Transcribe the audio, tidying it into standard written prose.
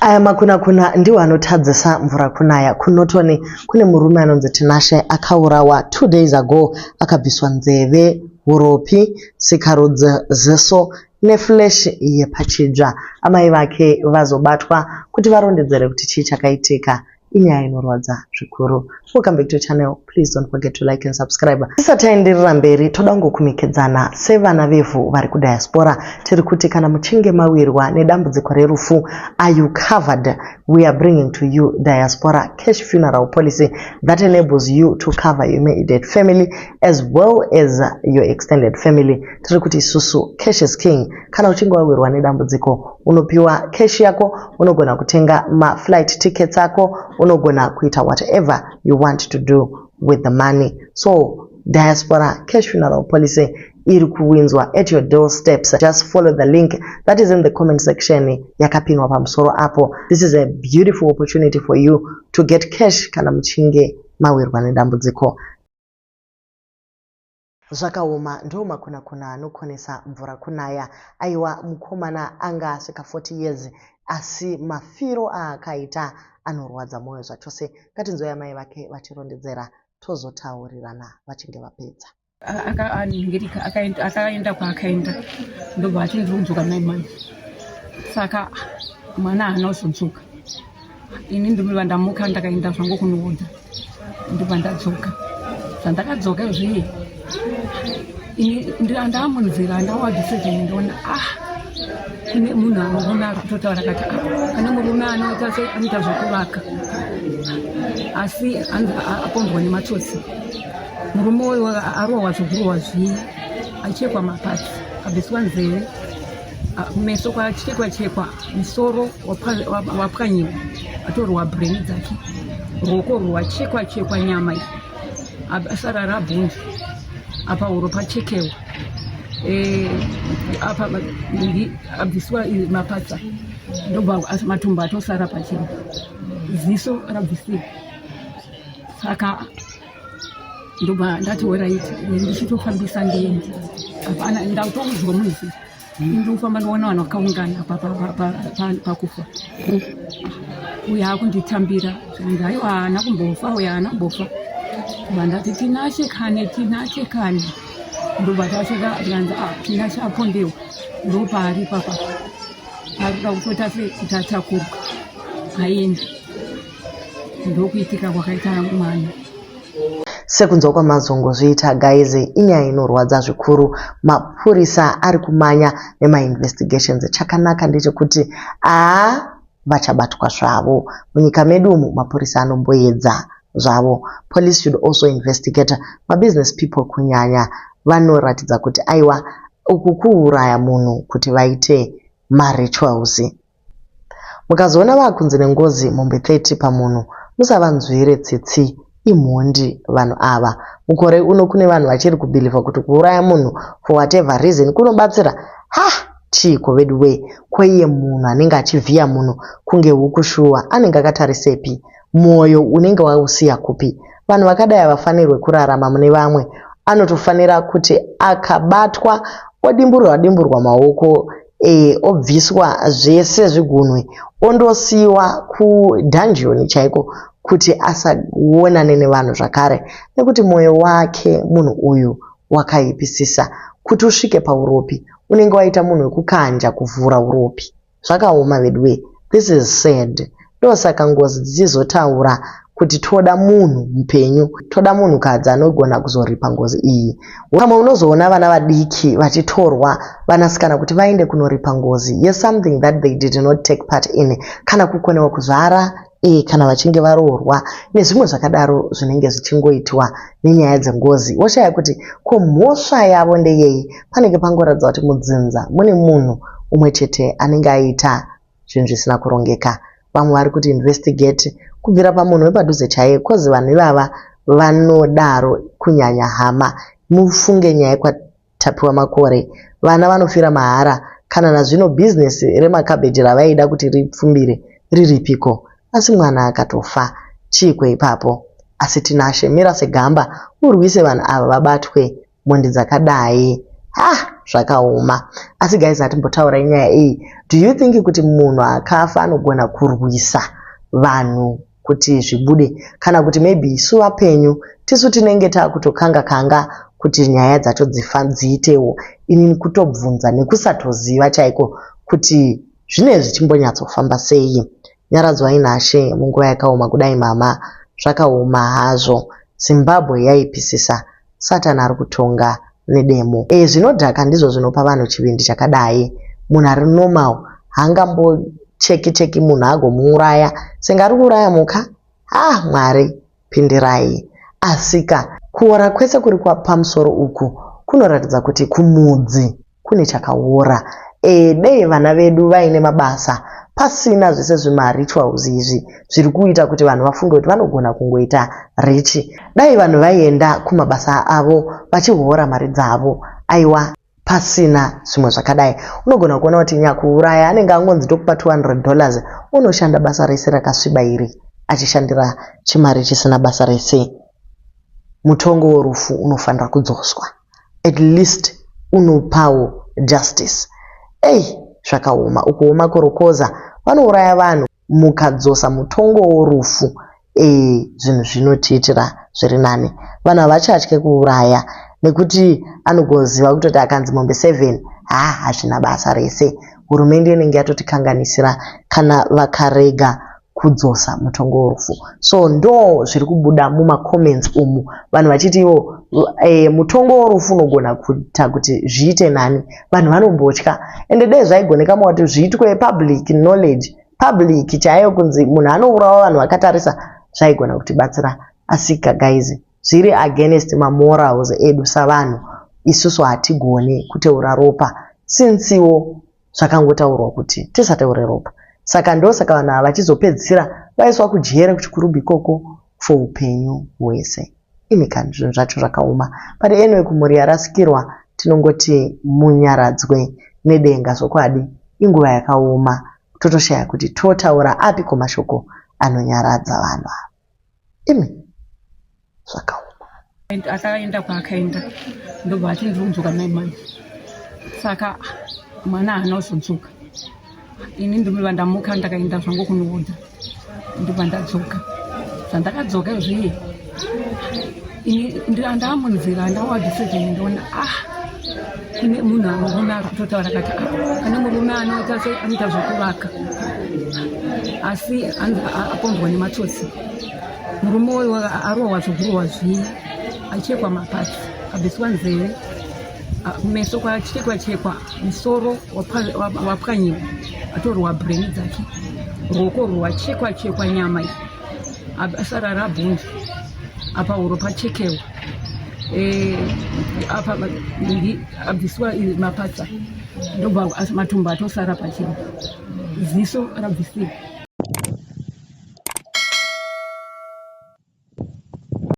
Aya makunakuna ndiwo anotadzisa mvura kunaya. KuNorton kune murume anonzi Tinashe akaurawa 2 days ago akabviswa nzeve, uropi, sikarudzi, ziso neflesh yepachidzva. Amai vake vazobatwa kuti varondedzere kuti chii chakaitika. Inyaya inorwadza zvikuru. Welcome back to channel. Please don't forget to like and subscribe. Tisati taenderera mberi, toda kungokumikidzana sevana vevhu vari kudiaspora. Tiri kuti kana muchinge mawirwa nedambudziko rerufu, are you covered? We are bringing to you Diaspora Cash Funeral Policy that enables you to cover your immediate family as well as your extended family. Tiri kuti isusu cash is king. Kana uchinge wawirwa nedambudziko, unopiwa cash yako, unogona kutenga maflight tickets ako, unogona kuita whatever you want to do with the money. So Diaspora Cash Funeral Policy iri kuwinzwa at your doorsteps. Just follow the link that is in the comment section yakapinwa pamusoro apo. This is a beautiful opportunity for you to get cash kana muchinge mawirwa nedambudziko. Zvakaoma, ndo makunakuna anokonesa mvura kunaya. Aiwa, mukomana anga asvika 40 years, asi mafiro aakaita anorwadza mwoyo zvachose. Ngatinzwai amai vake vachirondedzera, tozotaurirana vachinge vapedza. Akaenda kwaakaenda, ndobva ati ndiri kudzoka 9 months. Saka mwana haana kuzodzoka. Ini ndobva ndamuka, ndakaenda zvangu kunoodha, ndobva ndadzoka. Zvandakadzoka izviye, ini ndaamunzira, ndawadhi 7, ndoona, ah, kune munhu, murume ari kutotaura kati, ah, pane murume anoita se anoita zvekuvaka, asi anzi apondwa nematsotsi. Murume uyu arohwa zvokurohwa zviya, achekwa mapatsi, abviswa nzeve, kumeso kwachekwa chekwa, musoro wapwanyiwa, atorwa brain dzake, ruoko rwachekwa chekwa, nyama iyi asara rabhunzu, apa huro pachekewa. Apa abviswa mapatsa, ndobva matumbu atosara pachena, ziso rabvisiwa. Saka ndobva ndati alright, ndichitofambisa ndiende. Hapana, ndautouzwa munzi ndikufamba, ndikuona vanhu vakaungana pakufa. Uyo akunditambira, zvikanzi aiwa, haana kumbofa uyo, haana kumbofa. Bva ndati, "Tinashe kane, Tinashe kane." Ndobva tasvika, zvikanzi, "Ah, Tinashe apondewa, ndopaari papa, arikuda kutota se kuti atakurwa aenda." Ndokuitika kwakaita mwana. Sekunzwa kwamazongozviita guys, inyaya inorwadza zvikuru. Mapurisa ari kumanya nemainvestigations. Chakanaka ndechekuti aa vachabatwa zvavo. Munyika medu umu mapurisa anomboedza zvavo. Police should also investigate mabusiness people kunyanya, vanoratidza kuti aiwa, uku kuuraya munhu kuti vaite marituals. Mukazoona vakunzi nengozi mombe 30 pamunhu, musavanzwire tsitsi, imhondi vanhu ava. Mukore uno kune vanhu vachiri kubhilivha kuti kuuraya munhu for whatever reason kunobatsira. Ha, chiiko vedu wee? Koiye munhu anenge achivhiya munhu kunge huku shuwa, anenge akatarisepi? Mwoyo unenge wausiya kupi? Vanhu vakadai havafanirwe kurarama mune vamwe. Anotofanira kuti akabatwa odimburwa dimburwa maoko, obviswa zvese zvigunwe, ondosiyiwa kudungeon chaiko kuti asaonane nevanhu zvakare, nekuti mwoyo wake munhu uyu wakaipisisa. Kuti usvike pauropi, unenge waita munhu wekukanja kuvhura uropi. Zvakaoma vedu wee, this is sad. Ndosaka ngozi dzichizotaura kuti toda munhu mupenyu, toda munhukadzi anogona kuzoripa ngozi iyi. Pamwe unozoona vana vadiki vachitorwa, vanasikana, kuti vaende kunoripa ngozi yesomething that they did not take part in, kana kukonewa kuzvara, kana vachinge varoorwa nezvimwe zvakadaro zvinenge zvichingoitwa nenyaya dzengozi. Woshaya kuti ko mhosva yavo ndeyei? Panenge pangoratidza kuti mudzinza mune munhu umwe chete anenge aita zvinhu zvisina kurongeka. Vamwe vari kuti investigate kubvira pamunhu wepadhuze chaiye, 'cause vanhu ivava vanodaro, kunyanya hama. Mufunge nyaya yekwaTapiwa Makore, vana vanofira mahara. Kana nazvino bhizinesi remakabheji ravaida kuti ripfumbire riripiko? Asi mwana akatofa, chiiko ipapo? Asi Tinashe, mira segamba urwise vanhu ava, vabatwe, mhondi dzakadai. Ha, Zvakaoma. Asi guys hatimbotaura nyaya iyi. Do you think kuti munhu akafa anogona kurwisa vanhu kuti zvibude, kana kuti maybe isu vapenyu tisu tinenge takutokanga kanga kuti nyaya dzacho dziitewo? Inini kutobvunza nekusatoziva chaiko kuti zvine zvichimbonyatsofamba sei. Nyaradzwai nashe munguva yakaoma kudai mama, zvakaoma hazvo. Zimbabwe yaipisisa, Satani ari kutonga nedemo. Zvinodhaka ndizvo zvinopa vanhu chivindi chakadai. Munhu ari normal haangambocheki cheki munhu agomuuraya senge ari kuuraya mhuka. Ah, Mwari pindirai. Asika kuora kwese kuri pamusoro uku kunoratidza kuti kumudzi kune chakaora. Dei vana vedu vaine mabasa, pasina zvese zvimarituals izvi zviri kuita kuti vanhu vafunge kuti vanogona kungoita rich. Dai vanhu vaienda kumabasa avo vachihora mari dzavo, aiwa pasina zvimwe zvakadai. Unogona kuona kuti nyakuuraya anenge angonzi tokupa $200, unoshanda basa rese rakasviba iri achishandira chimari chisina basa rese. Mutongo werufu unofanira kudzoswa, at least unopawo justice. Ei, zvakaoma ukuoma korokoza vanouraya vanhu. Mukadzosa mutongo worufu, zvinhu zvinotiitira zviri nani. Vanhu havachatye kuuraya nekuti anogoziva kutoti akanzi mombe 7 ha hazvina basa rese. Hurumende inenge yatotikanganisira kana vakarega kudzosa mutongo worufu. So ndo zviri kubuda mumacomments umu, vanhu vachiti ivo mutongo worufu unogona kuita kuti zviite nani. Vanhu vanombotya, ende dai zvaigoneka kuti zviitwe public knowledge, public chaiyo, kunzi munhu anourawa vanhu vakatarisa, zvaigona kutibatsira. Asika guys, zviri against mamorals edu savanhu. Isusu hatigoni kuteura ropa, since wo zvakangotaurwa kuti tisateure ropa. Saka ndosaka vanhu ava vachizopedzisira vaiswa kujere kuChikurubi ikoko for upenyu hwese. Imi kani, zvinhu zvacho zvakaoma. But anyway, kumhuri yarasikirwa tinongoti munyaradzwe nedenga. Zvokwadi inguva yakaoma, totoshaya kuti totaura apiko mashoko anonyaradza vanhu ava. Imi, zvakaoma. Akaenda kwaakaenda, ndobva ati ndiri kudzoka 9 months. Saka mwana haana kuzodzoka. Ini ndobva ndamuka, ndakaenda zvangu kunoodha, ndobva ndadzoka. Zvandakadzoka zviye, ini ndaamunzira, ndawadhi 7, ndoona ah, kune munhu, murume ari kutotaura kati ah, pane murume anoita se anoita zvekuvaka, asi anzi apondwa nematsotsi. Murume uyu arohwa zvokurohwa zviya, achekwa mapatsi, abviswa nzeve, kumeso kwachekwa chekwa, musoro wapwanyiwa, atorwa brain dzake, ruoko rwachekwa chekwa, nyama iyi asara rabhunzu, apa huro pachekewa, apa abviswa mapatsa, ndobva matumbu atosara pachena, ziso rabvisiwa.